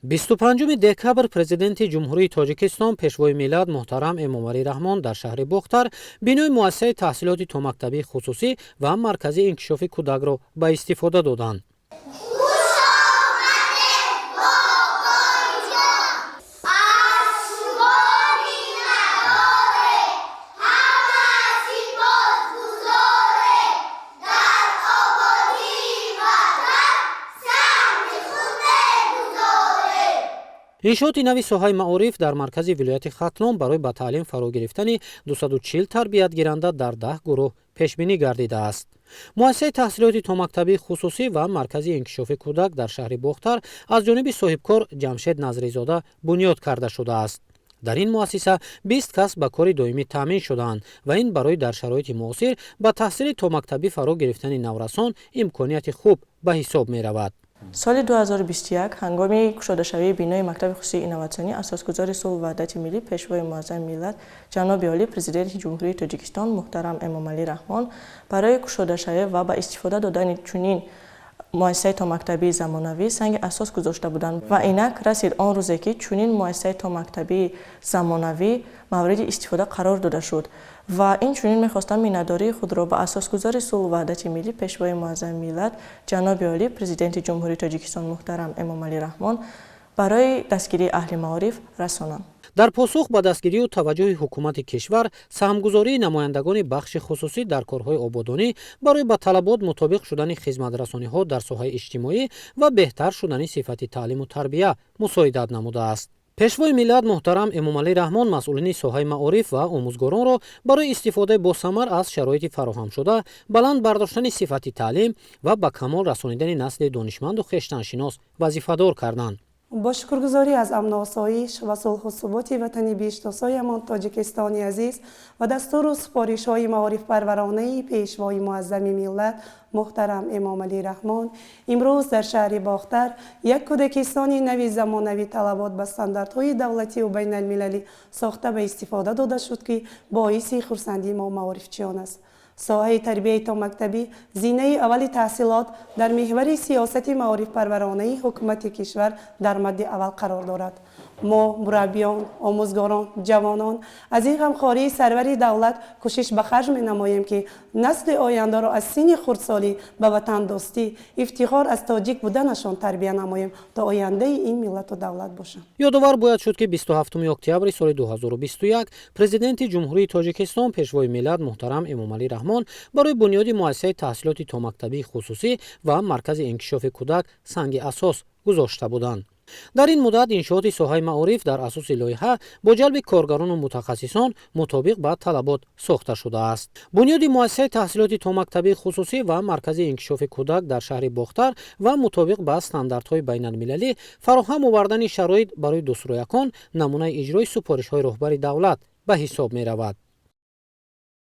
25 декабр Президенти Ҷумҳурии Тоҷикистон, Пешвои миллат муҳтарам Эмомалӣ Раҳмон дар шаҳри Бохтар бинои муассисаи таҳсилоти томактабии хусусӣ ва маркази инкишофи кӯдакро ба истифода доданд. Хуш омадед, бобоҷон! Аз шумо миннатдорем, ҳама сипосгузорем, дар ободии ватан саҳми худ мегузорем. Иншооти нави соҳаи маориф дар маркази вилояти Хатлон барои ба таълим фаро гирифтани 240 тарбиятгиранда дар 10 гурӯҳ пешбинӣ гардидааст. Муассисаи таҳсилоти томактабии хусусӣ ва маркази инкишофи кӯдак дар шаҳри Бохтар аз ҷониби соҳибкор Ҷамшед Назризода бунёд карда шудааст. Дар ин муассиса 20 кас ба кори доимӣ таъмин шудаанд ва ин барои дар шароити муосир ба таҳсили томактабӣ фаро гирифтани наврасон имконияти хуб ба ҳисоб меравад. Соли 2021 ҳангоми кушодашавии бинои мактаби хусусии инноватсионӣ асосгузори сулҳу ваҳдати миллӣ, Пешвои муаззами миллат, ҷаноби олӣ, Президенти Ҷумҳурии Тоҷикистон муҳтарам Эмомалӣ Раҳмон барои кушодашавӣ ва ба истифода додани чунин муассисаи томактабии замонавӣ санги асос гузошта буданд ва инак расид он рӯзе, ки чунин муассисаи томактабии замонавӣ мавриди истифода қарор дода шуд. Ва инчунин мехостам миннатдории худро ба асосгузори сулҳу ваҳдати миллӣ, Пешвои муаззами миллат, ҷаноби олӣ, Президенти Ҷумҳурии Тоҷикистон муҳтарам Эмомалӣ Раҳмон барои дастгирии аҳли маориф расонам. Дар посух ба дастгирию таваҷҷӯҳи ҳукумати кишвар, саҳмгузории намояндагони бахши хусусӣ дар корҳои ободонӣ барои ба талабот мутобиқ шудани хизматрасониҳо дар соҳаи иҷтимоӣ ва беҳтар шудани сифати таълиму тарбия мусоидат намудааст. Пешвои миллат муҳтарам Эмомалӣ Раҳмон масъулини соҳаи маориф ва омӯзгоронро барои истифодаи босамар аз шароити фароҳамшуда, баланд бардоштани сифати таълим ва ба камол расонидани насли донишманду хештаншинос вазифадор карданд. Бо шукргузорӣ аз амну осоиш ва сулҳу суботи ватани биҳиштосоямон Тоҷикистони азиз ва дастуру супоришҳои маорифпарваронаи Пешвои муаззами миллат муҳтарам Эмомалӣ Раҳмон, имрӯз дар шаҳри Бохтар як кӯдакистони нави замонавӣ, талабот ба стандартҳои давлативу байналмилалӣ сохта ба истифода дода шуд, ки боиси хурсандии мо маорифчиён аст. Соҳаи тарбияи томактабӣ, зинаи аввали таҳсилот, дар меҳвари сиёсати маорифпарваронаи ҳукумати кишвар дар мадди аввал қарор дорад. Мо, мураббиён, омӯзгорон, ҷавонон, аз ин ғамхории сарвари давлат кӯшиш ба харҷ менамоем, ки насли ояндаро аз синни хурдсолӣ ба ватандӯстӣ, ифтихор аз тоҷик буданашон тарбия намоем, то ояндаи ин миллату давлат бошанд. Ёдовар бояд шуд, ки 27 октябри соли 2021 Президенти Ҷумҳурии Тоҷикистон, Пешвои миллат муҳтарам Эмомалӣ Раҳмон барои бунёди муассисаи таҳсилоти томактабии хусусӣ ва маркази инкишофи кӯдак санги асос гузошта буданд. Дар ин муддат иншооти соҳаи маориф дар асоси лоиҳа бо ҷалби коргарону мутахассисон мутобиқ ба талабот сохта шудааст. Бунёди муассисаи таҳсилоти томактабии хусусӣ ва маркази инкишофи кӯдак дар шаҳри Бохтар ва мутобиқ ба стандартҳои байналмилалӣ фароҳам овардани шароит барои дусрӯякон намунаи иҷрои супоришҳои роҳбари давлат ба ҳисоб меравад.